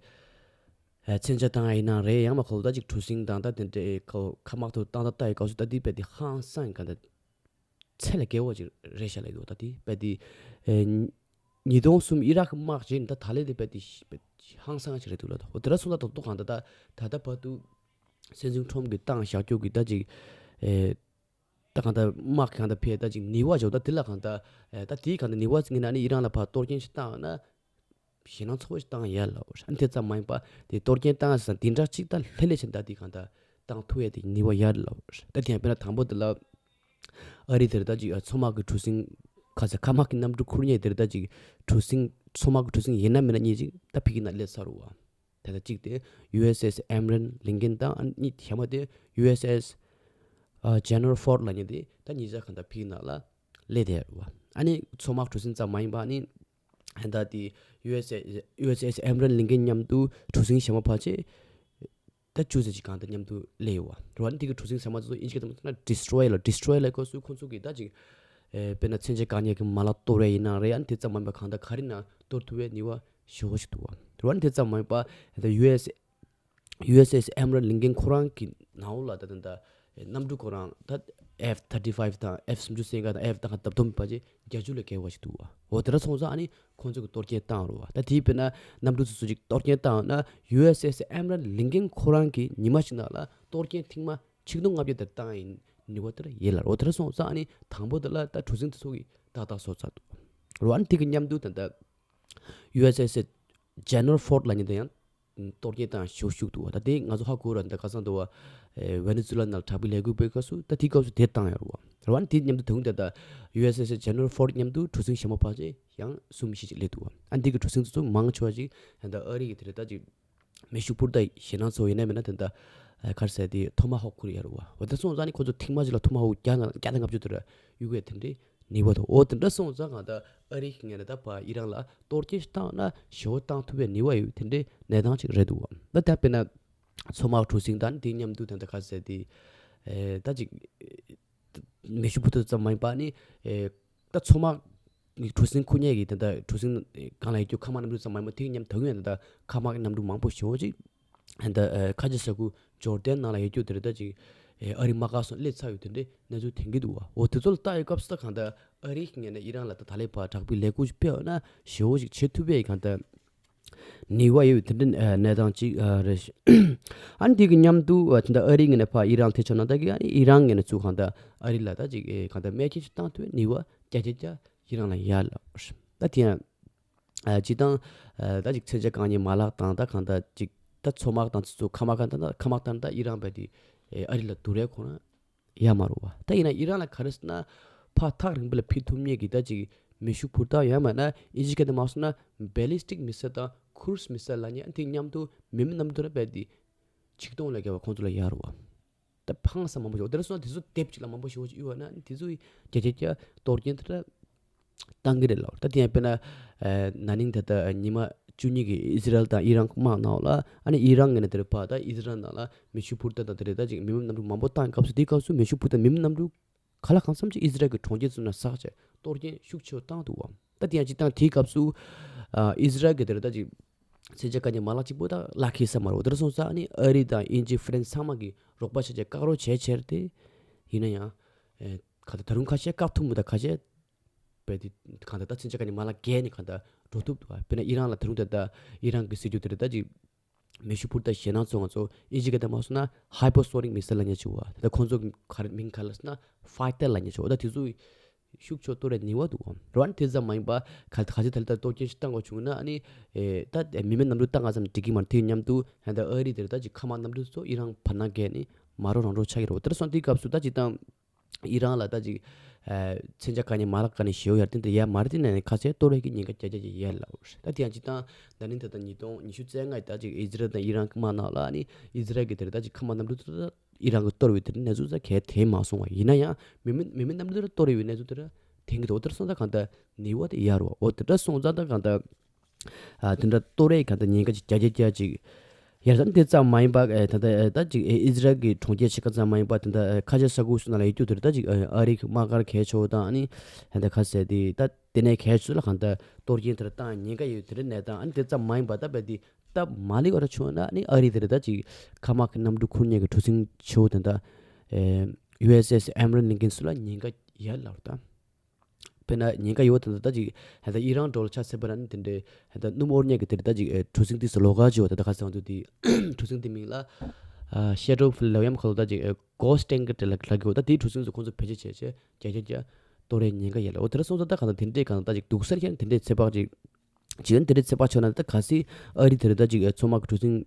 ཨེ་མཚོན་ཆ་བཏང་ཡིན་ན་རེད། ཡང་མ་གང་ལྟར་ད་ཅིག་གྲུ་གཟིངས་དང་ད་དེ་འདྲའི་ཁ་མཁའ་དམག་ཐོག་བཏང་ད་ལྟ་ཡི་སྐབས་སུ་ད་དེ་དཔེ་དེ་ཧང་སང་གང་ལྟར་ཚད་ལས་བརྒལ་བ་ཅིག་རེད་ཤག་ལབ་འདུག་ད་དེ་དཔེ་དེ་ཨེ་ཉིས་སྟོང་གསུམ་ཨི་རག་དམག་རྗེས་ནས་ད་ད་ལས་དེ་དཔེ་དེ་ཧང་སང་ཅིག་རེད་འདུག་ལབ་འདུག་འོ་དེ་འདྲ་སོང་ད་ད་ལྟ་གང་ལྟར་ད་ད་ལྟ་བར་དུ་སྲིད་འཛིན་ཊམ་གྱིས་བཏང་བཞག་རྒྱུ་གི་ད་ཅིག་ཨེ་ད་གང་ལྟར་དམག་གི་གང་ལྟར་ཕེ་ད་ཅིག་ནུས་པ་འཇོག་ད་དེ་ལ་གང་ལྟར་ཨེ་ད་དེའི་གང་ལྟར་ནུས་པ་ཅིག་ཡིན་ན་ནི་ཨི་རན་ལ་ཕར་གཏོར་སྐྱོན་ཞིག་བཏང་ན་ཞེད་སྣང་ཚ་པོ་ཞིག་བཏང་ཡ་ལ། ཨ་ནི་དེ་ཙམ་མ་ཡིན་པ་དེ་གཏོར་སྐྱོན་བཏང་ས་འདི་འདྲ་ཅིག་ད་ལྷོད་ལྷོད་བྱས་ད་དེ་གང་ལྟར་བཏང་ཐུབ་ཡ་དེ་ནུས་པ་ཡ་ལ། ད་དེ་ཡང་དཔེར་ན་དང་པོ་དེ་ལ་ཨ་རི་དེར་ད་ཅིག་མཚོ་དམག་གི་གྲུ་གཟིངས་ཁ་ས་མཁའ་དམག་གི་གནམ་གྲུ་ཁུར་མཁན་དེར་ད་ཅིག་གྲུ་གཟིངས་མཚོ་དམག་གི་གྲུ་གཟིངས་ཡིན་ན་མིན་ན་གཉིས་ཅིག་ད་ཕ་གི་ནང་སླེབས་ཚར་བ། དེ་ལ་གཅིག་དེ་ཡུ་ཨེས་ཨེས་ཨེམ་རན་ལིན་ཀེན་དང་། ཨ་གཉིས་གཞན་པ་དེ་ཡུ་ཨེས་ཨེས་ཨ་ཇེ་ནེ་རལ་ཧྥོར་ཌི་ལབ་མཁན་དེ་ད་གཉིས་ཆ་གང་ལྟར་ཕ་གི་ནང་ལ་སླེབས་བསྡད་ཡོད་རེད་བ། ཨ་ནི་མཚོ་དམག་གྲུ་གཟིངས་ཙམ་མ་ཡིན་པ་ཨ་ནི་ད་དེ་ཡུ་ཨེས་ཨེས་ཡུ་ཨེས་ཨེས་ཨེམ་རན་ལིན་ཀེན་མཉམ་དུ་གྲུ་གཟིངས་གཞན་པ་ཕལ་ཆེར་ད་བཅུ་ཙམ་ཅིག་གང་ལྟར་མཉམ་དུ་སླེབས་ཡོད་བ། རེད་བ། ཨ་ནི་དེ་གི་གྲུ་གཟིངས་ཟེར་མ་ཚོ་ཨིན་ཇི་སྐད་དུ་མཚོན་ན་ཌི་སི་ཊྲོ་ཡར་ལ། ཌི་སི་ཊྲོ་ཡར་ལབ་སྐབས་སུ་ཁོང་ཚོ་གི་ད་ཅིག་ཨེ་དཔེར་ན་མཚོན་ཆ་བཀག་ཉར་གྱི་མ་ལག་གཏོར་བ་ཡིན་ན་རེད། ཨ་ནི་དེ་ཙམ་མ་ཡིན་པ་གང་ལྟར་ག་རེ་ཡིན་ན་གཏོར་ཐུབ་པའི་ནུས་པ་ཞེ་པོ་ཞིག་འདུག་བ། རེད་བ། ཨ་ནི་དེ་ཙམ་མ་ཡིན་པ་ད་ཡུ་ཨེས་ཡུ་ཨེས་ཨེས་ཨེམ་རན་ལིན་ཀེན་ཁོ་རང་གི་ནང་ལོགས་ལ་ད་ད་ད་གནམ་གྲུ་ཁོ་རང་ད་ཨེཕ་ཐར་ཊི་ཕའིབ་དང་ཨེཕ་སུམ་ཅུ་སོ་ལྔ་དང་ཨེཕ་ད་ག་བརྡབ་གཏོང་མེད་པ་ཅིག་བརྒྱད་ཅུ་ལས་བརྒལ་བ་ཞིག་འདུག་བ། འོ་དེ་འདྲ་སོང་ཙང་ཨ་ནི་ཁོང་ཚོ་གི་གཏོར་སྐྱོན་བཏང་རུ་བ། ད་དེའི་དཔེར་ན་གནམ་གྲུ་ཚོ་ཚོ་ཅིག་གཏོར་སྐྱོན་བཏང་ན་ཡུ་ཨེས་ཨེས་ཨེམ་རན་ལིན་ཀེན་ཁོ་རང་གི་ཉི་མ་ཞིག་ནང་ལ་གཏོར་སྐྱོན་ཐེངས་མ་ཆིག་སྟོང་ལྔ་བརྒྱ་དེར་བཏང་ཡིན་ནི་བ་དེར་ཡིན་ལ། འོ་དེ་འདྲ་སོང་ཙང་ཨ་ནི་དང་པོ་དེ་ལ་ད་གྲུ་གཟིངས་དེ་ཚོ་གི་ཏག་ཏག་བཟོ་ཚར་འདུག་རུ། ཨ་ནི་དེ་གི་མཉམ་དུ་ད་ད་ཡུ་ཨེས་ཨེས་ཨེས་ཇེ་ནེ་རལ་ཧྥོར་ཌི་ལབ་མཁན་དེ་ཡང་གཏོར་སྐྱོན་བཏང་ཞེ་པོ་ཞིག་འདུག་བ། ད་དེ་ང་ཚོ་ཧ་གོ་ར། ད་ཁ་སང་དུ་བ་ཝེ་ནེ་ཛུ་ལ་ནང་དྲག་པོའི་ལས་འགུལ་སྤེལ་སྐབས་སུ་ད་དེའི་སྐབས་སུ་དེ་བཏང་ཡོད་རུ་བ། རུ་ཨ་ནི་དེ་མཉམ་དུ་ད་དུང་ད་ད་ཡུ་ཨེས་ཨེས་ཨེས་ཇེ་ནེ་རལ་ཧྥོར་ཌི་མཉམ་དུ་གྲུ་གཟིངས་གཞན་པ་ཕལ་ཆེར་ཡང་གསུམ་བཞི་ཅིག་སླེབས་འདུག་བ། ཨ་ནི་དེ་གི་གྲུ་གཟིངས་དེ་ཚོ་མང་ཆེ་བ་ཅིག་ད་ཨ་རི་གི་དེ་རེད། ད་ཅིག་ མེ་ཤུགས་འཕུར་མདའ་ཞེད་སྣང་ཚོ་ཡིན་ན་མིན་ན་དེ་འདྲ་ག་རེ་ཟེར་དེ་ཐོ་མ་ཧོག་ཁུར་ཡ་རུ་བ། འོ་དེ་སོང་ཙང་ནི་ཁོ་ཚོ་ཐེངས་མ་གཅིག་ལ་ཐོ་མ་ཧོག་བརྒྱ་ང་བརྒྱ་དང་ལྔ་བཅུ་དེ་ར་གཡུག་ཡ་དེ་འདྲའི་ནུས་པ་དང་། འོ་དེ་འདྲ་སོང་ཙང་གང་ལྟར་ཨ་རི་གི་ངོས་ནས་ད་ཕར་ཨི་རན་ལ་གཏོར་སྐྱོན་ཞིག་བཏང་ན་ཞེ་པོ་བཏང་ཐུབ་པའི་ནུས་པ་ཡོད་དེ་འདྲའི་གནས་སྟངས་ཅིག་རེད་འདུག་བ། ད་ད་དཔེར་ན། མཚོ་དམག་གྲུ་གཟིངས་དང་དེ་མཉམ་དུ་དེ་འདྲ་ག་ཟེར་དེ། ཨེ་ད་ཅིག་མེ་ཤུགས་འཕུར་མདའ་ཙམ་མ་ཡིན་པ་ནི། ཨེ་ད་མཚོ་དམག་གི་གྲུ་གཟིངས་ཁུར་མཁན་གྱི་དེ་འདྲ་གྲུ་གཟིངས་སྒང་ལ་ཡོད་རྒྱུ་མཁའ་དམག་གནམ་གྲུ་ཙམ་མ་ཡིན་པ་དེ་མཉམ་དུ་ཡང་དེ་འདྲ་མཁའ་དམག་གི་གནམ་གྲུ་མང་པོ་ཞེ་པོ་ཅིག་ཨེ་ད་ཨེ་ཁ་ཆེ་ས་ཁུལ་ཇོར་ཌན་ནང་ལ་ཡོད་རྒྱུ་དེ་འདྲ་ད་ཅིག་ཨེ་ཨ་རི་དམག་སྒར་སོགས་སླེབས་ཚར་ཡོད་དེ་འདྲའི་གནས་ཚུལ་ཐོན་གྱི་འདུག་བ། འོ་དེ་ཚོ་ལ་ལྟ་ཡོད་སྐབས་སུ་ད་གང་ལྟར་ཨ་རི་གི་ངོས་ནས་ཨི་རན་ལ་ད་ད་ལས་ཕར་དྲག་པོའི་ལས་འགུལ་ཞིག་སྤེལ་བ་ན་ཞེ་པོ་ཞིག་བྱེད་ཐུབ་པའི་གང་ལྟར་ནུས་པ་ཡོད་དེ་འདྲའི་ཨ་གནས་སྟངས་ཅིག་ཨ་རེད། ཨ་ནི་དེ་གི་མཉམ་དུ་ཨ་དེ་འདྲ་ཨ་རིའི་ངོས་ནས་ཕར་ཨི་རན་ཐེ་ཆོག་གནང་ད་གི་ཨ་ནི་ཨི་རན་ངོས་ནས་ཚུར་གང་ལྟར་ཨ་རི་ལ་ད་ཅིག་ཨེ་གང་ལྟར་རྨས་སྐྱོན་ཞིག་བཏང་ཐུབ་པའི་ནུས་པ་བརྒྱ་ཆ་བརྒྱ་ཨི་རན་ལ་ཡོད་ལབ། ད་དེ་ཡང་ཨ་སྤྱིར་བཏང་ཨ་ད་ཅིག་མཚོན་ཆ་བཀག་ཉར་མ་ལག་དང་ད་གང་ལྟར་ཅིག་ད་མཚོ་དམག་དང་ཚོ་མཁའ་དམག་གང་ལྟར་མཁའ་དམག་ལྟར་ད་ཨི་རན་བས་དེ་ཨེ་ཨ་རི་ལ་བསྡུར་ཡ་ཁོ་རང་ཡོད་མ་རེད་བ། ད་ཡིན་ན་ཨི་རན་ལ་ག་རེ་ཟེར་ན་ཕར་ཐག་རིང་པོ་ལ་ཕུད་ཐུབ་མཁན་གྱི་ད་ཅིག་མེ་ཤུགས་འཕུར་མདའ་ཡང་མིན་ན་ཨིན་ཇི་སྐད་དུ་མ་སོང་ན་ballistic missile དང་cruise missile ལབ་མཁན་དེ་མཉམ་དུ་མི་མེད་གནམ་གྲུ་ར་བས་དེ་ཆིག་སྟོང་ལས་བརྒལ་བ་ཁོང་ཚོ་ལ་ཡོད་རེད་བ། ད་ཕངས་ས་མང་པོ་ཞིག་དེ་ར་སོང་དེ་ཚོ་དེབ་ཅིག་ལ་མང་པོ་ཞིག་ཡོད་པ་ན་དེ་ཚོ་བརྒྱ་ཆ་བརྒྱ་གཏོར་སྐྱོན་དེ་འདྲ་བཏང་གི་རེད་ལབ། ད་དེ་ཡང་དཔེར་ན་ཨ་ན་ནིང་ད་ལྟ་ཉི་མ་བཅུ་གཉིས་ཀྱི་ཨི་ཟི་རལ་དང་ཨི་རན་དམག་ནང་ལ་ཨ་ནི་ཨི་རན་ངོས་ནས་དེ་རེད་ཕར་ད་ཨི་ཟི་རལ་ནང་ལ་མེ་ཤུགས་འཕུར་མདའ་དང་དེ་རེད་ད་ཅིག་མི་མེད་གནམ་གྲུ་མང་པོ་བཏང་སྐབས་སུ་དེའི་སྐབས་སུ་མེ་ཤུགས་འཕུར་མདའ་མི་མེད་གནམ་གྲུ་ག་ལ་གང་འཚམ་ཅིག་ཨི་ཟི་རལ་གྱི་གྲོང་ཁྱེར་ཚོ་ནང་བསགས་བྱས་གཏོར་སྐྱོན་ཤུགས་ཆེ་བ་བཏང་འདུག་བ། ད་དེ་ཡང་སྤྱིར་བཏང་དེའི་སྐབས་སུ་ཨ་ཨི་ཟི་རལ་གྱི་དེ་རེད་ད་ཅིག་མཚོན་ཆ་བཀག་ཉར་མ་ལག་གཅིག་པོ་ད་ལག་ཁེལ་ས་མ་རེད། འོ་དེ་འདྲ་སོང་ཙང་ཨ་ནི་ཨ་རི་དང་དབྱིན་ཇི་ཧྥ་རན་སི་ཚང་མ་གིས་རོགས་པ་བྱས་བྱས་བཀག་རོགས་བྱས་བྱས་ཏེ། ཡིན་ན་ཡང་ཨེ་ག་ད་ད་རུང་ཁ་ཤས་བཀག་ཐུབ་མི་ད་ཁ་ཤས་བས་དེ་གང་ལྟར་ད་མཚོན་ཆ་བཀག་ཉར་མ་ལག་བརྒལ་ནས་གང་ལྟར་འགྲོ་ཐུབ་འདུག་བ། དཔེར་ན་ཨི་རན་ལ་ད་རུང་ད་ལྟ་ཨི་རན་གྱི་སྲིད་ཇུས་དེ་རེད་ད་ཅིག་མེ་ཤུགས་འཕུར་མདའ་ཞེད་སྣང་ཚོ་ང་ཚོ་ཨིན་ཇི་སྐད་དུ་མ་སོང་ན་hypersonic missile ལབ་མཁན་ཅིག་བ། ད་ལྟ་ཁོང་ཚོ་ག་རེ་མིང་ག་རེ་ལབ་ཟེར་ན་ཕའི་ཊར་ལབ་མཁན་ཅིག་བ། ད་དེ་ཚོ་ཤུགས་ཆེ་གཏོར་ཡའི་ནུས་པ་འདུག་བ། རོ་ཨན་དེ་ཙམ་མ་ཡིན་པ་ག་ག་ཚོད་ད་ལྟ་གཏོར་སྐྱོན་ཞིག་བཏང་དགོས་བྱུང་ན་ཨ་ནི་ཨེ་ད་མི་མེད་གནམ་གྲུ་བཏང་ག་ཙམ་འགྲིག་གི་མ་རེད། དེ་མཉམ་དུ་ཧན་ད་ཨ་རི་དེར་ད་ཅིག་མཁའ་དམག་གནམ་གྲུ་ཚོ་ཨི་རན་བར་ན་བརྒལ་ནས་མ་རོ་རང་རོ་ཆགས་ཀྱི་རེད་བ། དེར་སོང་དེའི་སྐབས་སུ་ད་ཅིག་དང་ཨི་རན་ལ་ད་ཅིག་ཨ་མཚོན་ཆ་བཀག་ཉར་མ་ལག་བཀག་ནས་ཞེ་པོ་ཡར་ཐོན་དེ་ཡར་མར་ཐོན་ནས་ཁ་ཤས་གཏོར་བའི་གི་ཉེན་ཁ་བརྒྱ་ཆ་བརྒྱ་ཡོད་ལབ། ད་དེ་ཡང་སྤྱིར་བཏང་ན་ནིང་ད་ལྟ་ཉིས་སྟོང་ཉི་ཤུ་རྩ་ལྔ་ད་ཅིག་ཨི་ཟི་རལ་དང་ཨི་རན་དམག་ནང་ལ་ཨ་ནི་ཨི་ཟི་རལ་གྱི་དེར་ད་ཅིག་མཁའ་དམག་གནམ་གྲུ་ཚོ་ད་ཨི་རན་གྱིས་གཏོར་བའི་དེར་གནས་ཚུལ་ད་གལ་ཐེ་མ་སོང་བ། ཡིན་ན་ཡང་མི་མེད་མི་མེད་གནམ་གྲུ་དེ་གཏོར་བའི་གནས་ཚུལ་དེ་ཐོན་གྱི་འདུག་དེར་སོང་ད་གང་ལྟར་ནུས་པ་དེ་ཡོད་རེད་བ། འོ་དེ་འདྲ་སོང་ཙང་ད་གང་ལྟར། ཨ་དེ་འདྲ་གཏོར་ཡའི་གང་ལྟར་ཉེན་ཁ་ཅིག་བརྒྱ་ཆ་བརྒྱ་ཅིག་ཡར་ད་དེ་ཙམ་མ་ཡིན་པ་ཨེ་ད་ལྟ་ཨེ་ད་ཅིག་ཨེ་ཨི་ཟི་རལ་གྱི་གྲོང་ཁྱེར་ཕྱེད་ཀ་ཙམ་མ་ཡིན་པ་དེ་འདྲ་ཨེ་ཁ་ཆེ་ས་ཁུལ་སོགས་ནང་ལ་ཡོད་རྒྱུ་དེར་ད་ཅིག་ཨེ་ཨ་རི་གི་དམག་སྒར་གལ་ཆེ་བོ་དང་ཨ་ནི་ཧན་ད་ཁ་ཟེར་དེ་ད་དེ་ནས་གལ་ཆེ་ལ་གང་ལྟར་གཏོར་སྐྱོན་དེར་བཏང་ཉེན་ཁ་ཡོད་དེ་འདྲ་གནས་སྟངས་ཨ་ནི་དེ་ཙམ་མ་ཡིན་པ་ད་བས་དེ་སྟབས་མ་ལེགས་པ་ར་བྱུང་ན་ཨ་ནི་ཨ་རི་དེར་ད་ཅིག་མཁའ་དམག་གི་གནམ་གྲུ་ཁུར་མཁན་གྱི་གྲུ་གཟིངས་ཆེ་བོ་དེ་འདྲ་ཨེ་ཡུ་ཨེས་ཨེས་ཨེམ་རན་ལིང་ཀན་སོགས་ལ་ཉེན་ཁ་ཡོད་ལབ་ད། དཔེར་ན་ཉེན་ཁ་ཡོད་དེ་འདྲ་ད་ཅིག་ཧན་ད་ཨི་རན་འགྲོ་ལ་ཆ་ཟེར་བ་ར་ནི་དེ་འདྲའི་ཧན་ད་སྣུམ་དབོར་མཁན་གྱི་དེ་འདྲ་ད་ཅིག་ཨེ་གྲུ་གཟིངས་དེ་ཚོ་ལོགས་ཀ་ཅིག་ཡོད་དེ་ད་ག་ཟེར་འདུག་དེ་གྲུ་གཟིངས་དེ་མིང་ལ་ཨ་ཤེ་ཌོ་ཕིལ་ལབ་ཡམ་ཁ་ལོ་ད་ཅིག་ཨེ་གོ་སི་ཊི་ཊེང་ཀར་དེ་ལ་ལབ་ཀྱི་ཡོད། ད་དེའི་གྲུ་གཟིངས་ཚོ་ཁོང་ཚོ་བེད་སྤྱོད་བྱས་བྱས་བརྒྱ་ཆ་བརྒྱ་གཏོར་ཡའི་ཉེན་ཁ་ཡོད་ལ། འོ་དེ་འདྲ་སོང་ཙང་ད་གང་ལྟར་དེ་འདྲའི་གང་ལྟར་ད་ཅིག་སྡུག་སར་ཁྱེར་དེ་འདྲའི་ཚོད་དཔག་ཅིག་བྱས་ན་དེ་འདྲའི་ཚོད་དཔག་བྱས་ན་ད་གལ་སྲིད་ཨ་རི་དེ་འདྲ་ད་ཅིག་ཨེ་མཚོ་དམག་གི་གྲུ་གཟིངས་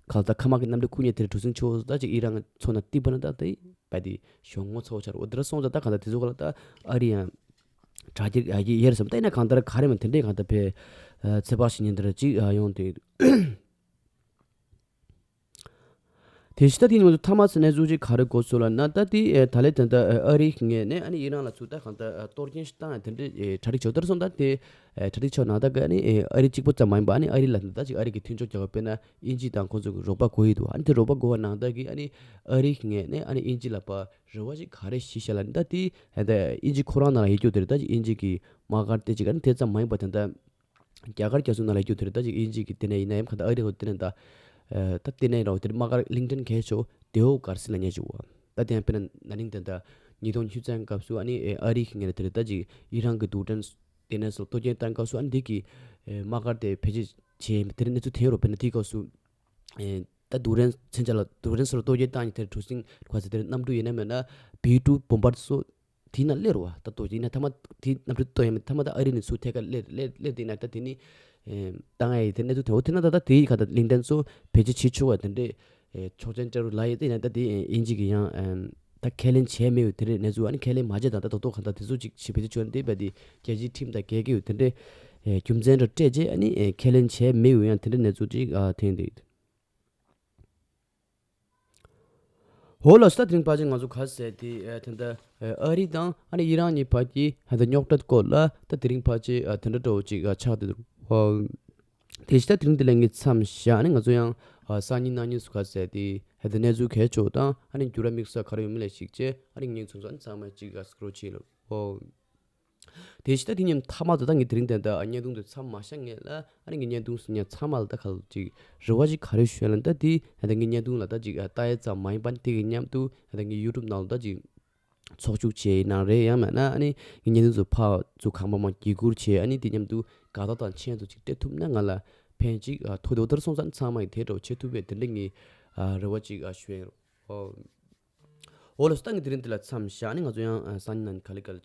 གང་ལྟར་མཁའ་དམག་གི་གནམ་གྲུ་ཁུར་མཁན་དེ་འདྲ་གྲུ་གཟིངས་ཆེ་བོ་ད་ཅིག་ཨི་རན་མཚོ་ནང་གཏིབས་པ་ན་ད་དེ་བས་དེ་ཞེ་པོ་ངོ་ཚ་བོ་ཆགས་རེད། འོ་དེ་འདྲ་སོང་ཙང་ད་གང་ལྟར་དེ་ཚོ་ག་ལ་ད་ཨ་རི་ཡང་དྲག་སྐྱེད་ཡ་གི་ཡེར་སོང་ད་ཡིན་ན་གང་ལྟར་ག་རེ་མིན་དེ་འདྲའི་གང་ལྟར་བས་ཨ་ཚོད་དཔག་བྱེད་མཁན་དེ་འདྲ་ཅིག་ཨ་ཡོང་དེ། དེ་བཞིན་ད་དེ་ནི་ང་ཚོ་ཐ་མ་ཚེ་གནས་གཟུགས་ཅིག་ག་རེ་དགོས་སོ་ལ་ན་ད་དེ་ཨེ་ད་ལས་དེ་འདྲ་ཨ་རི་ངོས་ནས་ཨ་ནི་ཨི་རན་ལ་ཚུར་ད་གང་ལྟར་ཨ་གཏོར་སྐྱོན་ཞིག་བཏང་ཡ་དེ་འདྲའི་ཨེ་གྲ་སྒྲིག་ཆོག་དེར་སོང་ད་དེ་ཨེ་གྲ་སྒྲིག་ཆོག་ནང་ད་ག་ནི་ཨེ་ཨ་རི་གཅིག་པོ་ཙམ་མ་ཡིན་པ་ཨ་ནི་ཨ་རི་ལ་ད་ཅིག་ཨ་རི་གི་མཐུན་ཕྱོགས་རྒྱལ་ཁབ་དཔེར་ན་དབྱིན་ཇི་དང་ཁོང་ཚོ་གི་རོགས་པ་དགོས་ཡི་འདུག་ཨ་ནི་དེ་རོགས་པ་དགོས་པ་ནང་ད་གི་ཨ་ནི་ཨ་རི་ངོས་ནས་ཨ་ནི་དབྱིན་ཇི་ལ་ཕར་རེ་བ་ཞིག་ག་རེ་ཞིག་བཤད་ལ་ནི་ད་དེ་ཨེ་ད་དབྱིན་ཇི་ཁོ་རང་ནང་ལ་ཡོད་རྒྱུ་དེར་ད་ཅིག་དབྱིན་ཇི་གི་དམག་སྒར་དེ་ཅིག་ཨ་ནི་དེ་ཙམ་མ་ཡིན་པ་དེ་འདྲ། རྒྱ་གར་རྒྱ་མཚོ་ནང་ལ་ཡོད་དེར་ད་ཅིག་དབྱིན་ཇི་གི་དེ་ནས་ཡིན་ན་ཡང་ག་ད་ཨ་རི་དེ་ནས་ད་ཨ་ད་དེ་ནས་རོ་དེར་དམག་སྒར་ལིང་ཏན་གལ་ཆེ་ལྡེའུ་གར་སི་ལབ་མཁན་ཅིག་ཡོད། ད་དེ་ཡང་དཔེར་ན་ན་ནིང་དེ་ད་ཉིས་སྟོང་ཉི་ཤུ་རྩ་ལྔ་སྐབས་སུ་ཨ་ནི་ཨ་རི་གི་ངོས་ནས་དེར་ད་ཅིག་ཨི་རན་གི་རྡུལ་ཕྲན་དེ་ནས་སོགས་གཏོར་སྐྱོན་བཏང་སྐབས་སུ་ཨ་ནི་འདི་གི་དམག་སྒར་དེ་བེད་སྤྱོད་བྱས་དེར་གནས་ཚུལ་ཐོན་རོ། དཔེར་ན་དེའི་སྐབས་སུ་ད་རྡུལ་ཕྲན་མཚོན་ཆ་ལ་རྡུལ་ཕྲན་སོགས་གཏོར་སྐྱོན་བཏང་ནས་དེར་གྲུ་གཟིངས་ག་ཟེར་དེར་གནམ་གྲུ་ཡིན་ན་མིན་ན་བི་ཊུ་བོམ་བར་སོགས། དེ་ན་སླེབས་རོ་བ། ད་ལྟོ་ཡིན་ན་ཐ་མ་དེ་གནམ་གྲུ་གཏོར་ཡ་མེད། ཐ་མ་ད་ཨ་རི་ནས་ཚུར་ཐད་ཀར་སླེབས་སླེབས་སླེབས་དེ་ན་ད་དེ་ནི་ཨེ་བཏང་ཡ་ཡི་དེ་གནས་ཚུལ་དེ་འོ་དེ་ན་ད་ད་དེ་ཡི་ག་ད་ལིང་ཏན་ཚོ་བེད་སྤྱོད་བྱེད་ཆོག་པ་དེ་འདྲས་ཨེ་ཆོག་མཆན་སྤྲད་རོགས་ལབ་ཡ་དེ་ན་ད་དེ་ཨེ་དབྱིན་ཇི་གི་ཡང་ཨེ་ད་ཁས་ལེན་བྱས་མེད་ཡོད་དེ་འདྲས་གནས་ཚུལ། ཨ་ནི་ཁས་ལེན་མ་བྱས་དང་ད་ད་ལྟོ་ག་ད་དེ་ཚོ་ཅིག་བྱེད་བེད་སྤྱོད་ཆོག་ཡ་དེ་བས་དེ་རྒྱལ་སྤྱིའི་ཁྲིམས་དང་འགལ་གི་ཡོད་དེ་འདྲས་ཨེ་རྒྱུ་མཚན་ར་སྤྲད་རྗེས་ཨ་ནི་ཨེ་ཁས་ལེན་བྱས་མེད་ཡོད་ཡང་དེ་འདྲས་གནས་ཚུལ་ཅིག་ཨ་ཐོན་དེ། འོ་ལགས་སོ། ད་དེ་རིང་ཕལ་ཆེར་ང་ཚོ་ག་རེ་ཟེར་དེ་ཨ་ད་ལྟ་ཨ་ཨ་རི་དང་ཨ་ནི་ཨི་རན་གཉིས་བར་གྱི་ཨ་ད་རྙོག་དྲ་སྐོར་ལ་ད་དེ་རིང་ཕལ་ཆེར་ཨ་དེ་འདྲ་འདྲ་བོ་ཅིག་ཨ་ཆགས་བསྡད་འདུག་འོ། དེ་བཞིན་ད་དེ་རིང་འདི་ལ་ངས་མཚམས་བཞག་ནས་ང་ཚོ་ཡང་ཨ་སང་ཉིན་གནངས་ཉིན་སུ་ག་རེ་ཟེར་དེ་ཨ་ད་གནས་ཚུལ་གལ་ཆེ་བ་དང་ཨ་ནི་འགྱུར་བ་དམིགས་བསལ་ག་རེ་ཡོད་མེད་ལ་གཞིགས་བྱས་ཨ་ནི་ངས་ཚོ་ཚང་མ་ཅིག་ཨ་སྐོར་བྱེད་ལ། འོ། དེ་བཞིན་ད་དེ་མཉམ་མཐའ་མ་དུ་ད་ངས་དེ་རིང་ད་ལྟ་བརྙན་ཐུང་དུ་མཚམས་མ་བཞག་ངེས་ལ་ཨ་ནི་ངས་བརྙན་ཐུང་སུ་ཉན་ཚང་མ་ལ་ད་ག་ལ་ཅིག་རེ་བ་ཅིག་ག་རེ་ཞུ་ཡ་ལ་ད་དེ་ད་ངས་བརྙན་ཐུང་ལ་ད་ཅིག་ཨ་ལྟ་ཡ་ཙམ་མ་ཡིན་པ་ནི་དེ་གི་མཉམ་དུ་ད་ངས་ཡུ་ཊུབ་ནང་ལ་ད་ཅིག་ཚོགས་ཞུགས་བྱས་ཡིན་ནའང་རེད། ཡང་མིན་ན་ཨ་ནི་ངས་བརྙན་ཐུང་ཚོ་ཕར་ཚུར་གང་མང་མང་བརྒྱུད་བསྐུར་བྱས་ཨ་ནི་དེ་མཉམ་དུ་དགའ་རྟགས་དང་མཆན་དུ་ཅིག་སྤྲད་ཐུབ་ན་ང་ལ་ཕན་ཅིག་ཨ་ཐོགས་དེ་འོ་ད་སོང་ཙང་ཚང་མ་ཡིས་དེ་འདྲ་བོ་བྱེད་ཐུབ་པའི་དེ་འདྲ་ངས་ཨ་རེ་བ་ཅིག་ཨ་ཞུ་ཡ་ཡིན། འོ། འོ་ལགས་སོ། ད་ངས་དེ་རིང་འདི་ལ་མཚམས་བཞག་ནས་ང་ཚོ་ཡང་ཨ་སང་ཉིན་ནང་ག་ལེ་ག་ལེ་